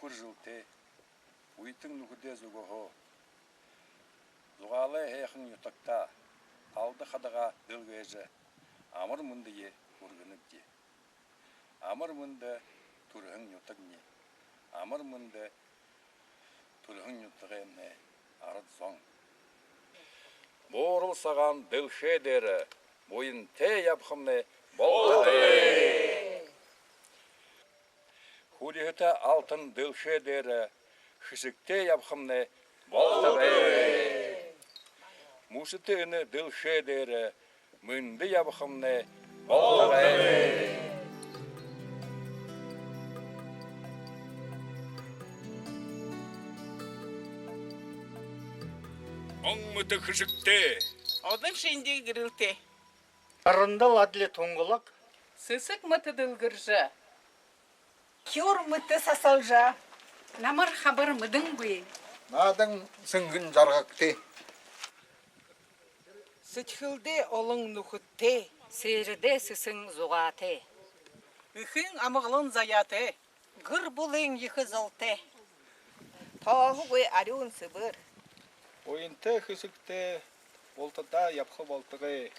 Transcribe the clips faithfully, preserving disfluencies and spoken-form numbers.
Үбэр жэлтэй, үетэн нүхэдөө зүгһөө, Зугаалай һайхан нютагтаа алда хадагаа дэлгээжэ, амар мэндые хүргэнэбди. Амар мэндэ, түрэһэн нютагни! Амар мэндэ, түрэһэн нютагаймнай арад зон! Буурал сагаан дэлхэй дээрэ буянтай ябахамнай болтогой! Хүлеһэтэ алтан дэлхэй дээрэ хэшэгтэй ябахамнай болтогой! Мүшэтэ энэ дэлхэй дээрэ мэндэ ябахамнай болтогой! Он мэтэ хэшэгтэй, одон шэнги гэрэлтэй, арандал адли тунгалаг, сэсэг мэтэ дэлгэржэ, хюур мэтэ сасалжа, намар хабар мэдэнгүй, наадан сэнгэн жаргагты, сэдьхэлдээ олон нүхэдтэй, сээрдээ сэсэн зугаатай, эхын амгалан заяатай, гэр бүлын ехэ золтой, тооһогүй арюун сэбэр, буянтай хэшэгтэй бултадаа ябаха болтогой!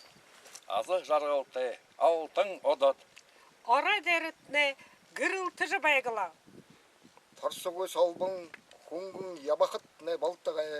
Аза жаргалтай алтан одод орой дайрантнай гэрэлтэжэ байг лэ, торсогүй солбон хүнгэн ябахатнай болтогой!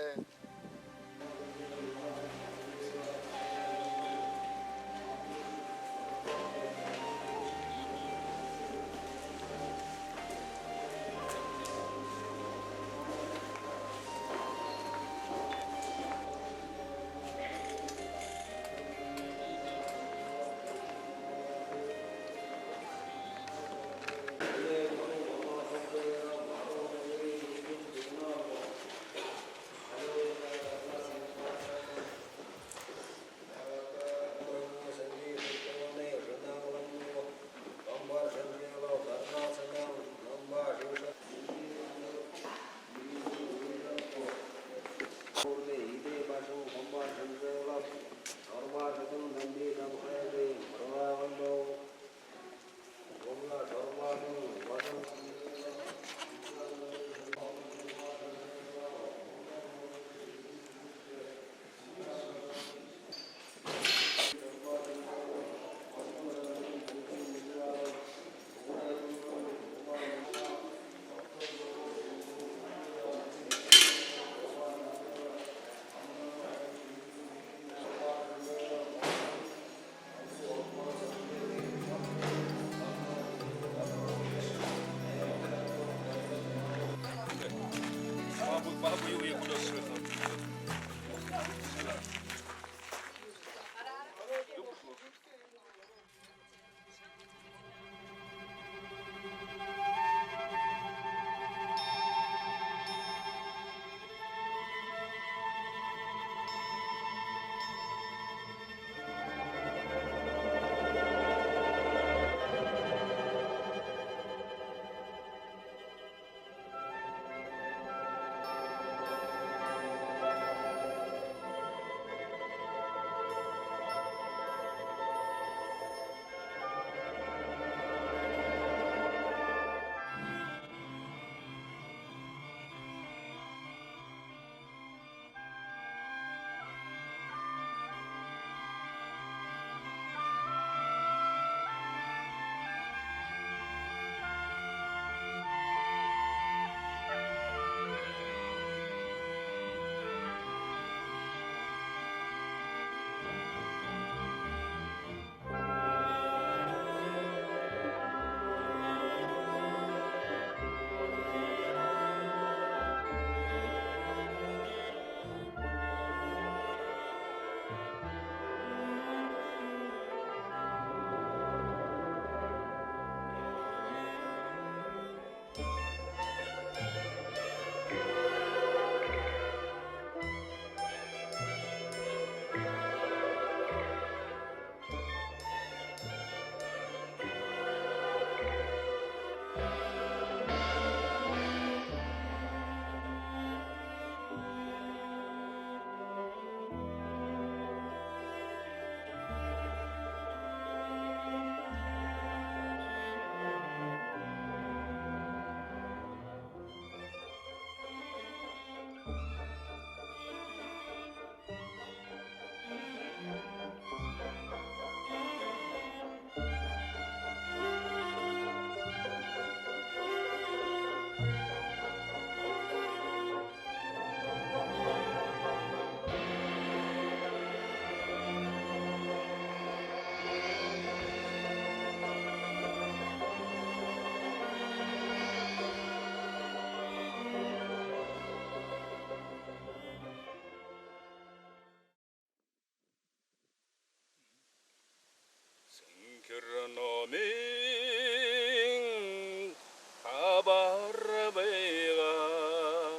байгаа.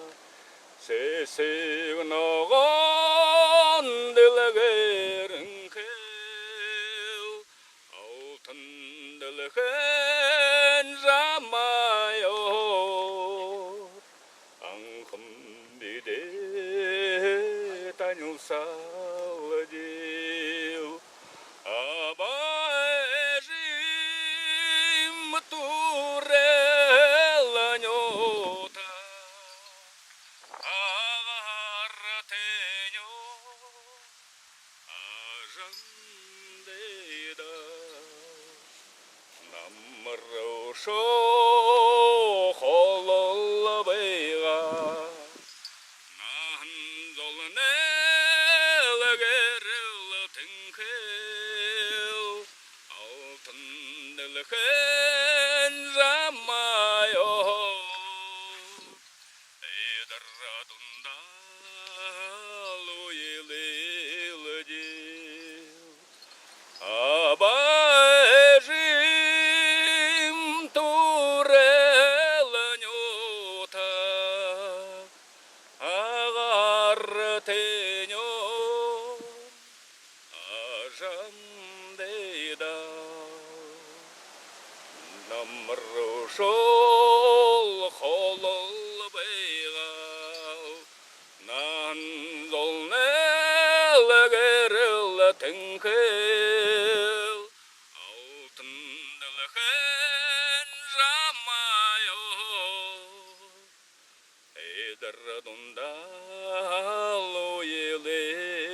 Сэсэг ногоон дэлгэрэнхэй л алтан дэлхэйн замаа ёо. Анхан бидэ танилсаал дил, аба эжым түрэл нютаг, Агаартай нютаг, Ажамтай даб. Намар үшөө холол байгаа. Наһан золнай л гэрэл тэнхэл, алтан дэлхэйн замаа ёо. Эдир дундаал үйлэдэл, аба эжым түрэл нютаг, Агаартай нютаг, Ажамтай даб. Намар үшөө л холол байгаа. Наһан золнай л гэрэл тэнхэл, алтан дэлхэйн замаа ёо. Эдир дундаал үйлэдэл.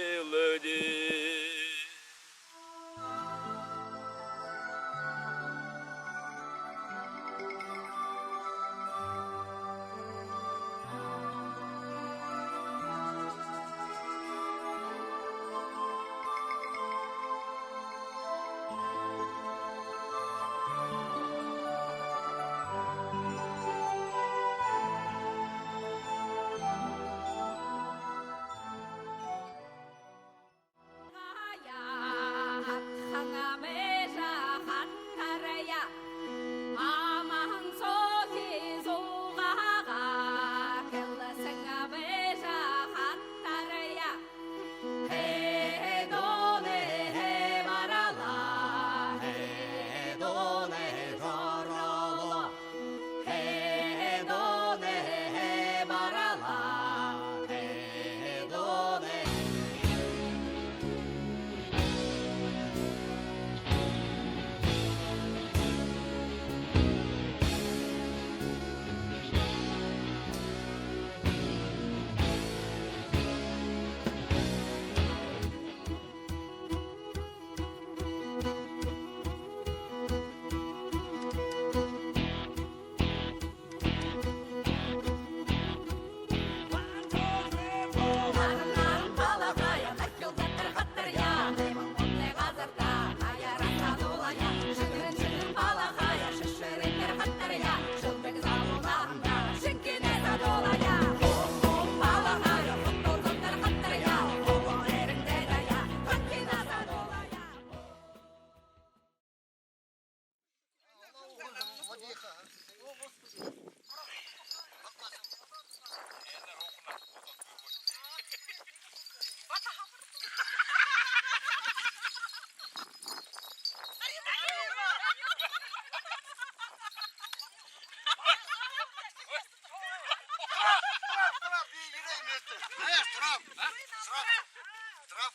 Штраф, штраф, штраф. Штраф.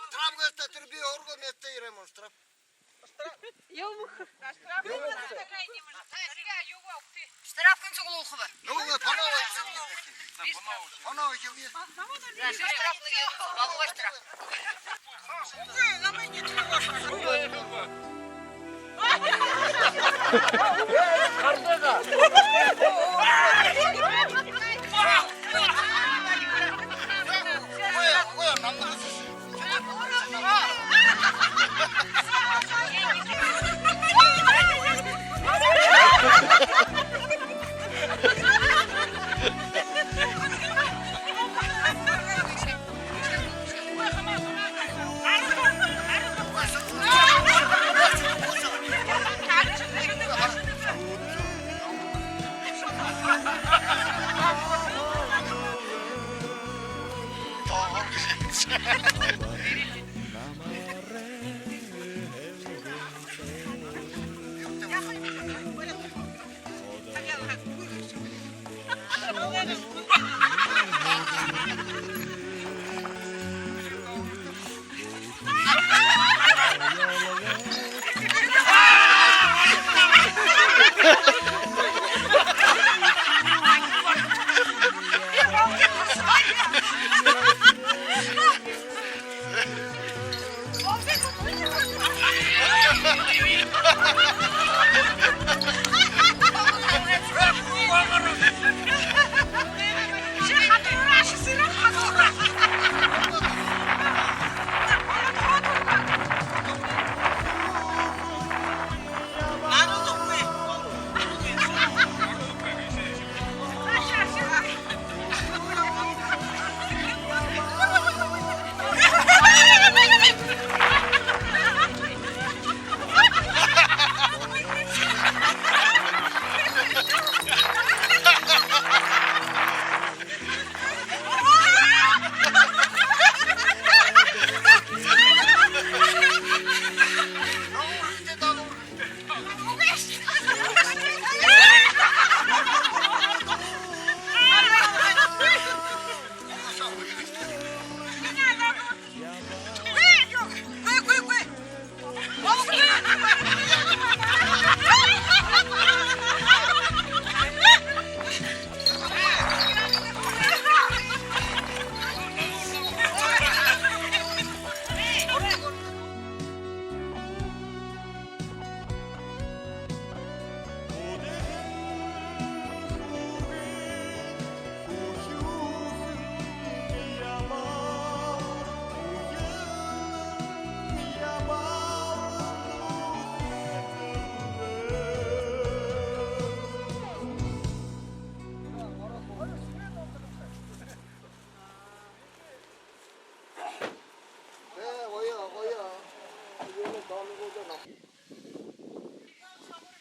Штраф гэжэ тэрэ би орго место ерээ мөн, штраф. Ёмх. Штраф хэн суглуулха бэ? Ну, вот, по новой. По новой. Штраф.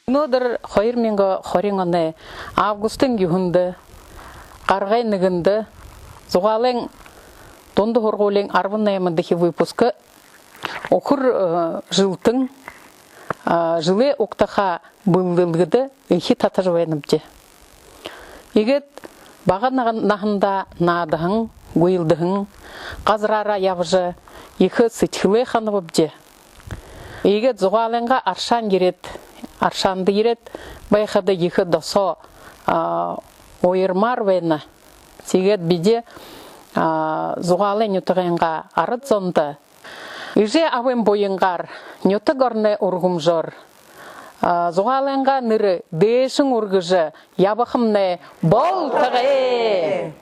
Мүнөөдэр хоёр мянга хорин оной августын юһэндэ, гаргай нэгэндэ, Зугаалайн дунда һургуулиин арбан наймадахи выпускэ үхэр, э, жэлтэн, э, жэлэй угтаха бэлдэлгэдэ эхи татажа байнабди. Иигээд бага нага-, наһандаа наадаһан, гүйлдэһэн, газараараа ябажа, ехэ сэдьхэлээ ханабабди. Иигээд Зугаалайнгаа аршаан ерээд, аршаанда ерээд байхада ехэ досоо, а, уярмаар байна. Тиигээд бидэ, а, Зугаалай нютагайнгаа арад зондо эжы абын буянгаар, нютаг ороной үргэмжөөр, а, Зугаалайнгаа нэрэ дээшэнь үргэжэ ябахамнай болтогой.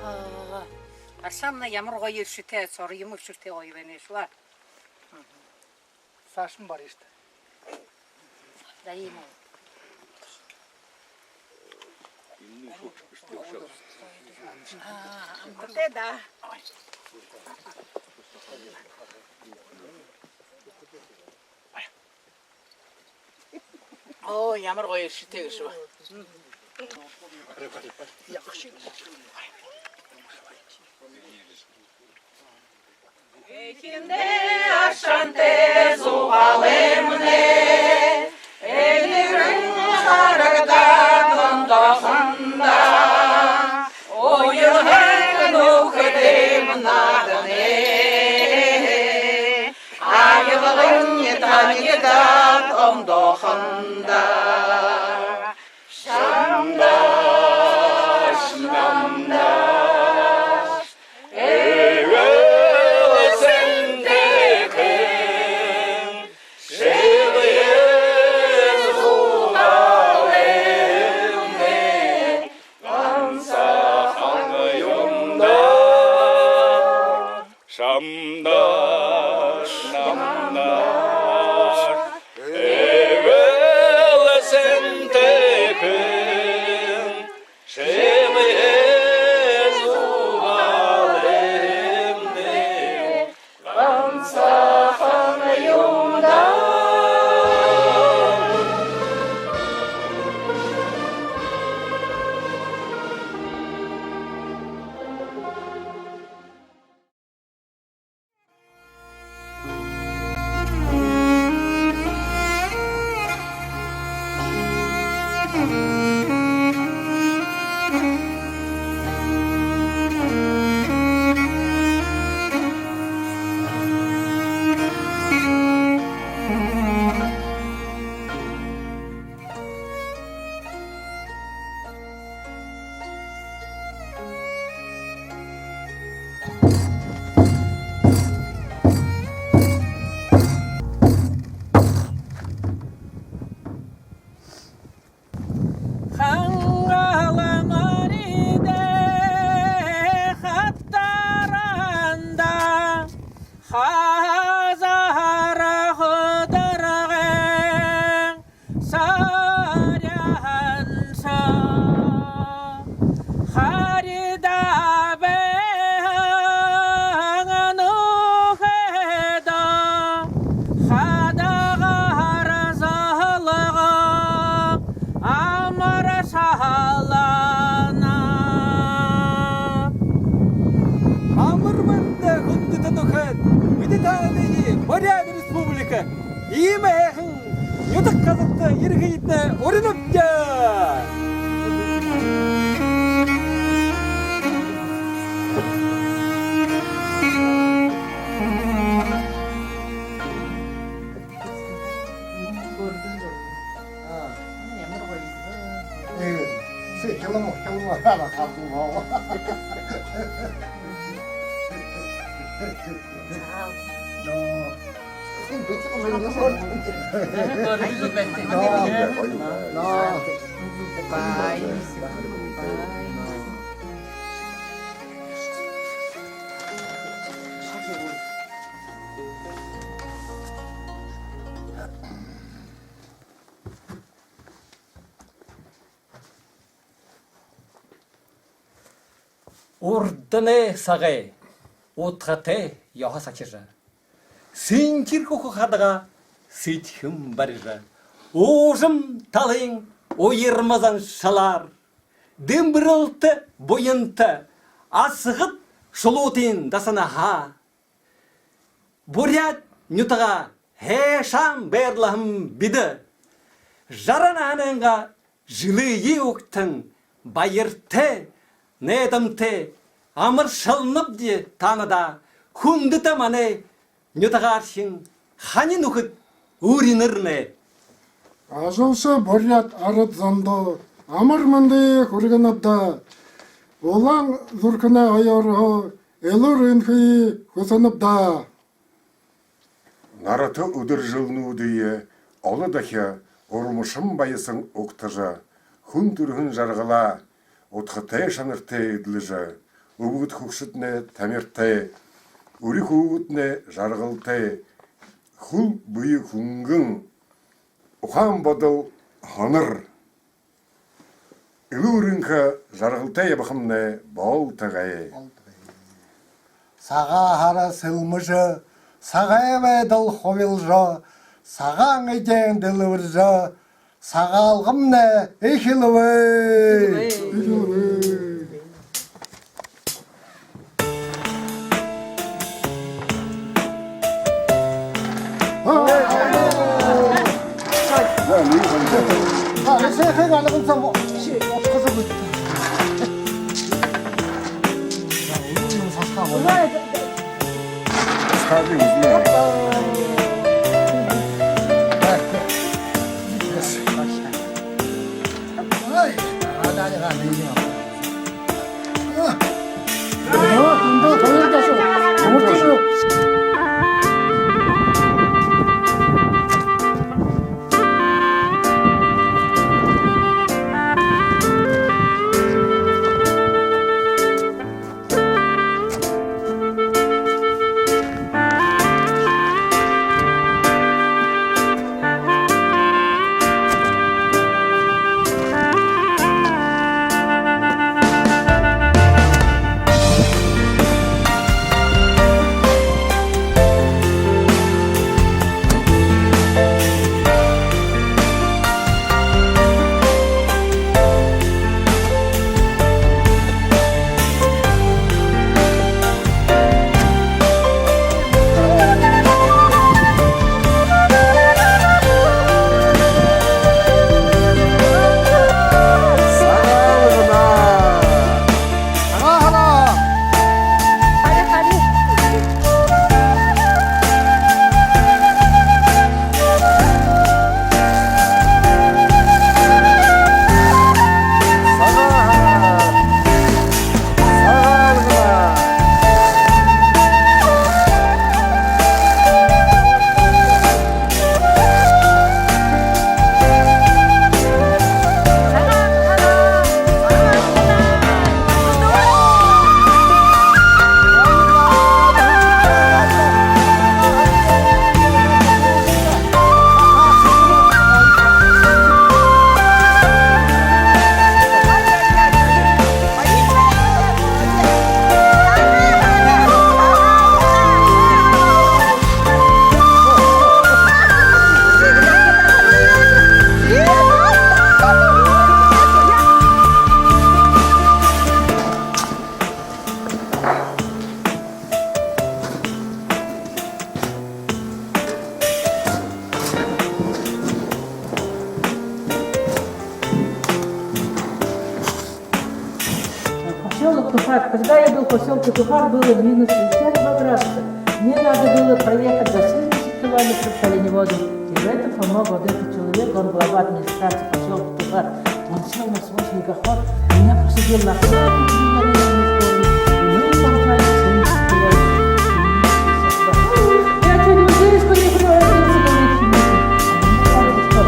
Аа, аршаамнай ямар гоё эршэтэй, сорьёмнай эршэтэй гоё байна шуу. Саашань барыш даа. За, иимэ. Аа, амтатай даа. Оо, ямар гоё эршэтэй гээшэб. Эхиндээ аршаантай Зугаалаймнай элирэн харагдаад ондоохондоо, уялһан нүхэдэйм нааданай аялгань танигдаад ондоохондоо. Шамдаш, намдаш, эгээл сэндэхэн, шэбэеэ Зугаалаймнай. иимэ һайхан нютаг газарта ерэхыетнай уринабди. Урданай сагай удхатай ёһо сахижа, сэнхир хүхэ хадагаа сэдьхэн барижа, уужам талын уярма заншалаар дэмбэрэлтэ буянта асагад шулуутын дасанһаа буряад нютагаа һайшаан байрлаһан бидэ. Жаран наһанайнгаа жэлые угтан, баяртай, найдамтай амаршалнабди таанадаа, хүндэтэ манай нютагаархин хани нүхэд, үринэрнай. Ажалша буряад арад зондо амар мэндые хүргэнэбди. Улаан зүрхэнэй оёорһоо элүүр энхые хүсэнэбди. Нарата үдэр жэлнүүдые олон дахин урмашан баясан угтажа, хүн түрэһэн жаргалаа удхатай шанартай эдлэжэ, үбгэд хүгшэднай тамиртай, үри хүүгэднай жаргалтай, хүл бэе хүнгэн, ухаан бодол һонор, элүүр энхэ жаргалтай ябахамнай болтогой. Сагаан һара сэлмэжэ, сагай байдал хубилжа, сагаан эдеэн дэлбэржэ, Сагаалгамнай эхилбэ. Эхилбэ. Поселок Тухар. Когда я был в поселке Тухар, было минус шестьдесят два градуса. Мне надо было проехать до семьдесят километров по оленеводу. И в этом помог вот этот человек, он глава администрации поселка Тухар. Он сел на свой снегоход, меня посадил на асфальт, и мы помчались семьдесят километров. Я чуть в дырочку не превратился, говорит, Филиппов.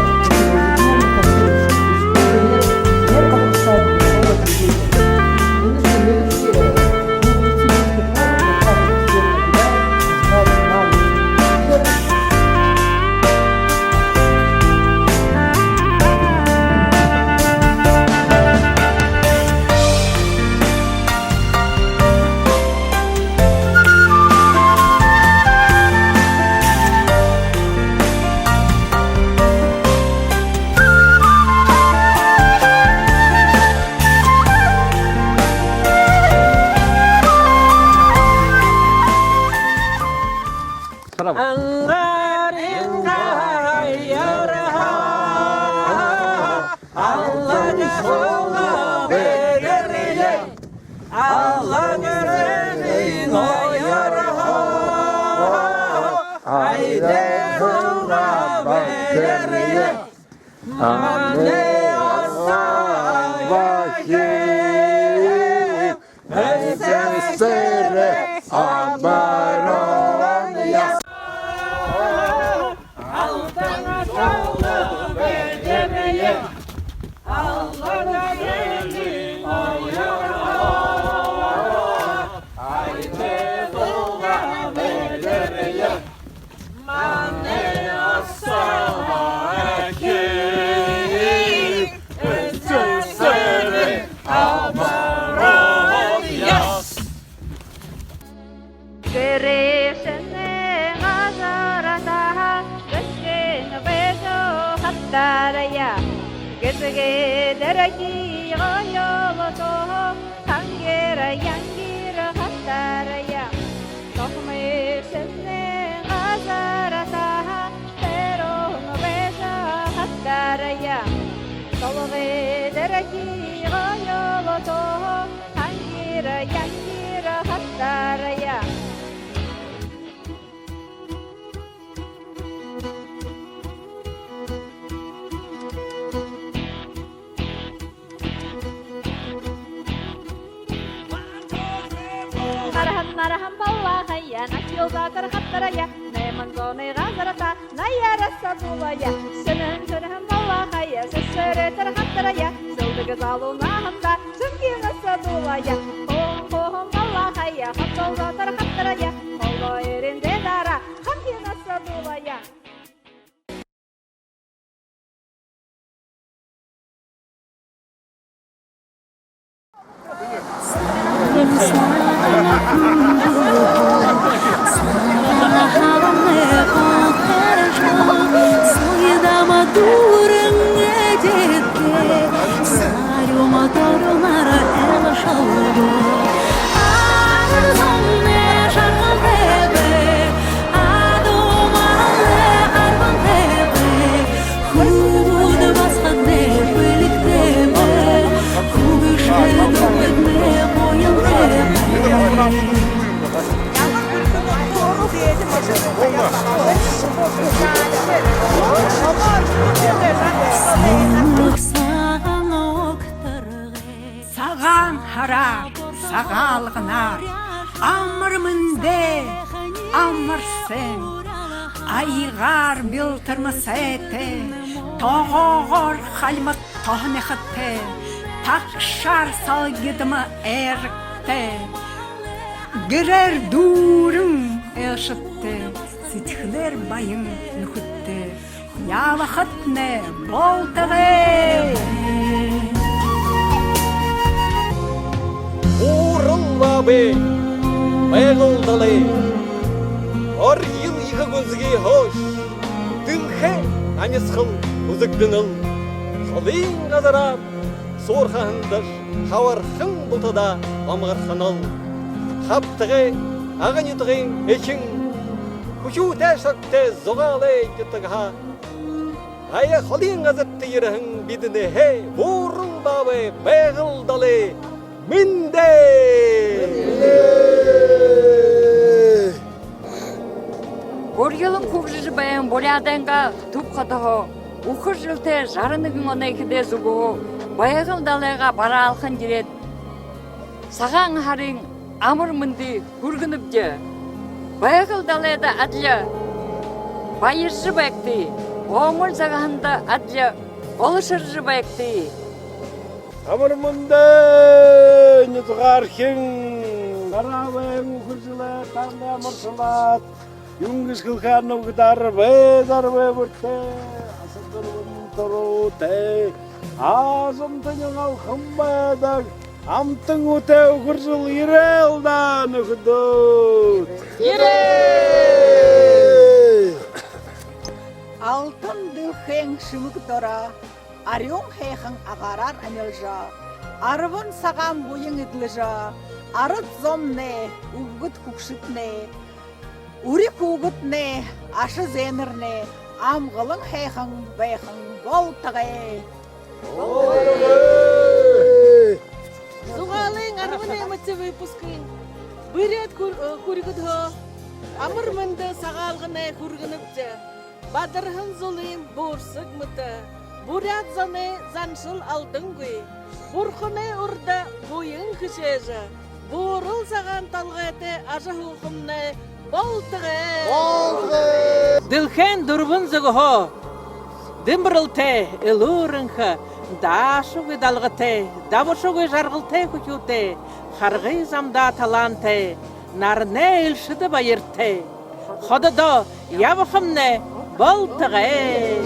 Аңаарынгаа хайраа, алаг соло бэдэрье, алаг зэдын ойроо, айдын соло бэдэрье. Манай СССР-эй оборона. Манай асаа эхи, СССР-эй оборона. Гэршэнэй газарта гэсхэнь бэшэ хатарая. Гэсхэ дээрэ хии гоёлто хангир янгир хатарая. Тохомшэнэй газарта тэрэн бэшэ хатарая. Толгой дээрэ хии гоёлто хангир янгир хатарая. Гараһан нараһан баллахая, нахил заатар хатарая, найман зоной газарта наяараа садуулая. Шэнэһэн шэнэһэн баллахая, сэсээрээ тэрэ хатарая, сэлдэгэй залуу наһандаа шэнгинэ садуулая. Хооһон хооһон баллахая, хабтал заатар хатарая, холо эрэнэй дараа хамхинэ садуулая. Сагаан һараар, Сагаалганаар, амар мэндэ, амар сайн, аягаар бэлтэрмэ сайтай, тогоогоор хальмаг тоһо мяхатай, тагшаар салгидма айрагтай, гэрээр дүүрэн айлшадтай, сэдьхэлээр баян нүхэдтэй. Ябахатнай болтогой! Буурал баабай, Байгал далай, орьёл ехэ гүнзэгы хойшо дэлхэйн амисхал үзэгдэнэл. Холын газараар суурхаһандаш хабархан бултадаа омогорхонол. Хабтагай Ага нютагай эхин, хүсэтэй шогтой Зугаалай нютагһаа ая холын газарта ерэһэн бидэнһээ Буурал баабай, Байгал далай, мэндэ! Буряадайнгаа түб ходоһоо үхэр жэлтэй жаран нэгэн оной эхэдээ зүгһөө Байгал далайгаа бараалхан ерээд, Сагаан һарын амар мэндые хүргэнэбди. Байгал далайда адли баяржа байгты, онгол загаһанда адли олошоржо байгты. Амар мэндэ, нютагаархин! Гараа байна, үхэр жэлээ танда амаршалаад. Юун гэжэ хэлэхэ, нүхэдөө, арбай, арбай бүртэ, асар дүрбэн туруутай, аажам тэнюун алхам байдаг, амтан үетэй үхэр жэл ерэл даа, нүхэдүүд! Ерээ! Алтан дэлхэйн шэмэг доро арюун һайхан агаараар амилжа, арбан сагаан буян эдлэжэ, арад зомнай, үбгэд хүгшэднай, үри хүүгэднай аша зээнэрнай амгалан һайхан байхань болтогой. Зугаалайнь арбан наймадахи выпускын буряад хүр-, э, хүрьгэдһөө амар мэндэ, Сагаалганай хүргэнэбди. Бадарһан зулын буурсаг мэтэ, буряад зоной заншал алдангүй, бурханай урда буян хэшээжэ, буурал сагаан толгойтой ажаһуухамнай болтогой. Болтогой! Дэлхэйн дүрбэн зүгһөө дэмбэрэлтэй, элүүр энхэ, даашагүй далгатай, дабашагүй жаргалтай хүхюутэй, харгы замдаа талаантай, наранай элшэдэ баяртай, хододоо ябахамнай болтогой.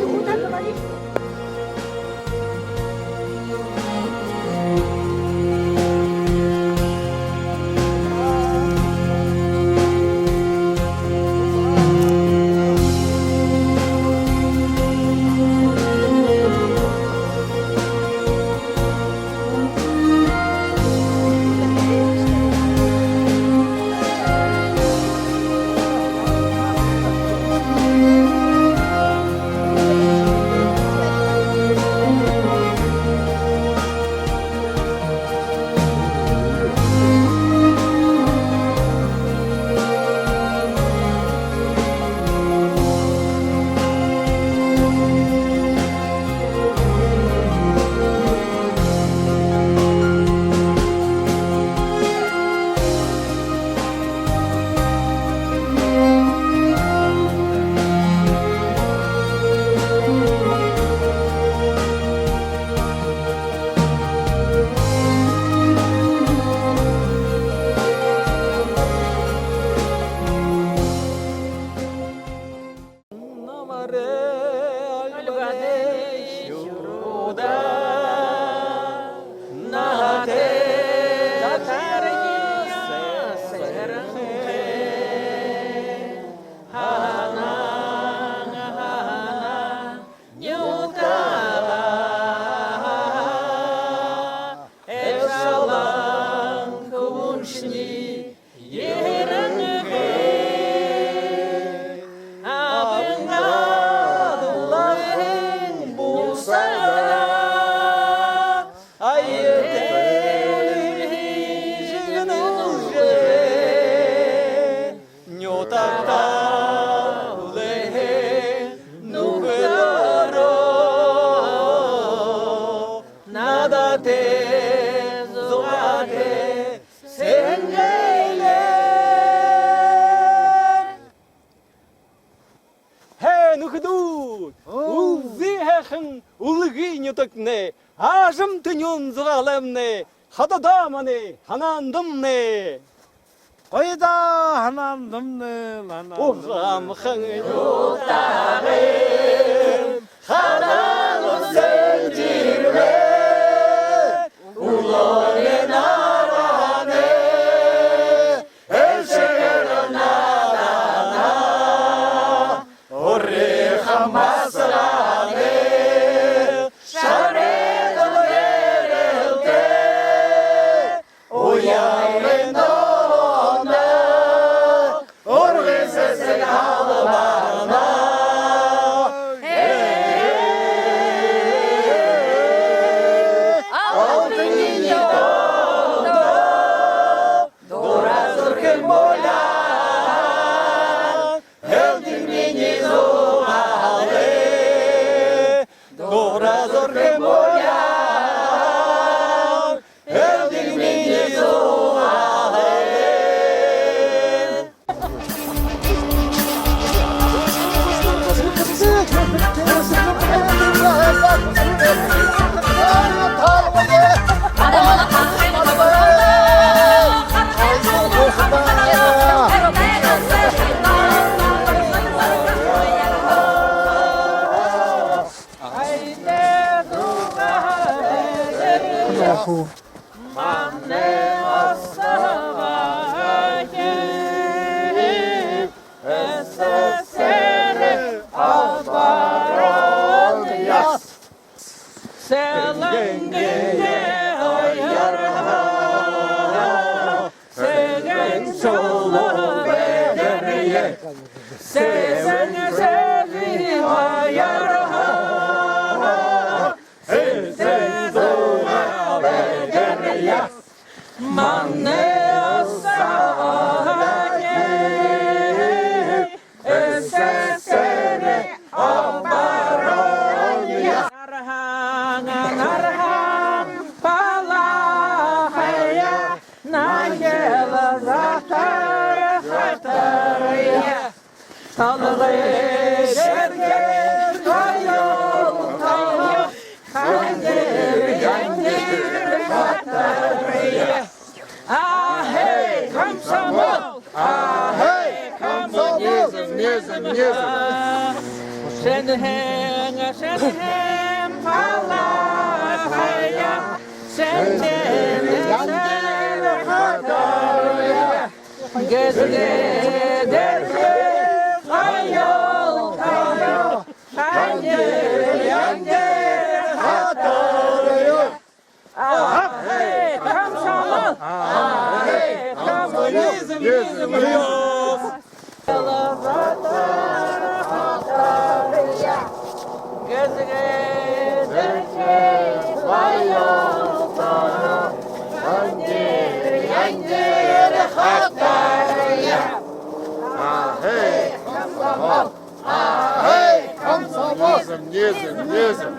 Хэ, нүхэдүүд! Үлзы һайхан Үлгы нютагнай, аажам тэнюун Зугаалаймнай, хододоо манай һанаандамнай. Гоё даа, һанаандамнай, һанаандамнай. Уһамхан нютагайм хадаан үзэн дээрээ, үлөөнэй наранай элшэгэр наадана. Урихан басагаанай шарайдал дээрэлтэй, уянгын дондо ургы сэсэг албана. Алтан ниинэй дондо дураа зүрхэн булян, элдин минии зуу Асагаахи СССР оборонаяа. Сэлэнгын ойёрһоо Сэгэн шулуу бэдэрье, Сэлэн сэлын ойёрһоо Сэлэн зугаа бэдэрье. Манай Асагаахи СССР оборонаяа. Нарһан, нарһан палахаяа, нахил затар хатараяа. Толгой шэрхэ гоёл гоёл, хангир янгир хатарая. Ахай, комсомол! Ахай, коммунизм, низм, низм! Шэнэһэн, шэнэһэн палахаяа, шэнэһэн янгир хатарая. Гэзэгэдэрхи гоёл гоёл, хангир янгир хатарая. Ахай, комсомол! Ахай, коммунизм, низм, низм! Гэзэгэдэрхи гоёл гоёл, хангир янгир хатарая. Ахай, комсомол! Ахай, комсомол! Низм, низм, низм!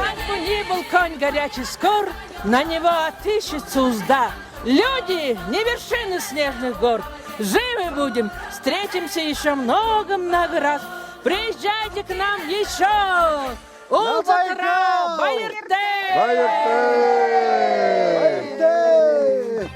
Какой бы ни был конь горячий, скор, на него отыщется узда. Люди не вершины снежных гор. Живы будем, встретимся ещё много-много раз. Приезжайте к нам ещё. Улзытараа, баяртай! Баяртай! Баяртай!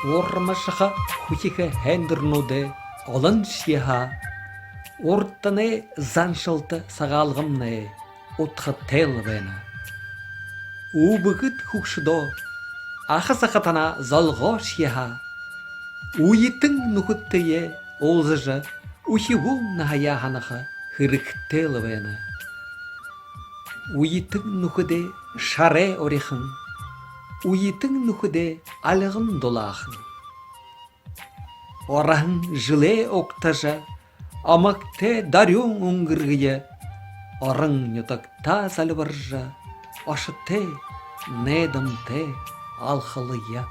Урмашаха хүхихэ һайндэрнүүдэй олоншье һаа, урданай заншалта Сагаалганмнай удхатай л байна. Үбгэд хүгшэдөө, аха захатанаа золгоошье һаа, үетэн нүхэдтэеэ уулзажа, үхибүүн наһаяа һанаха хэрэгтэй лэ байна. Үетэн нүхэдэй шарай урихан, үетэн нүхэдэй альган дулаахан. Ороһон жэлээ угтажа, омогтой дорюун үнгэргэе, орон нютагтаа зальбаржа, ошотой, найдамтай алхалая.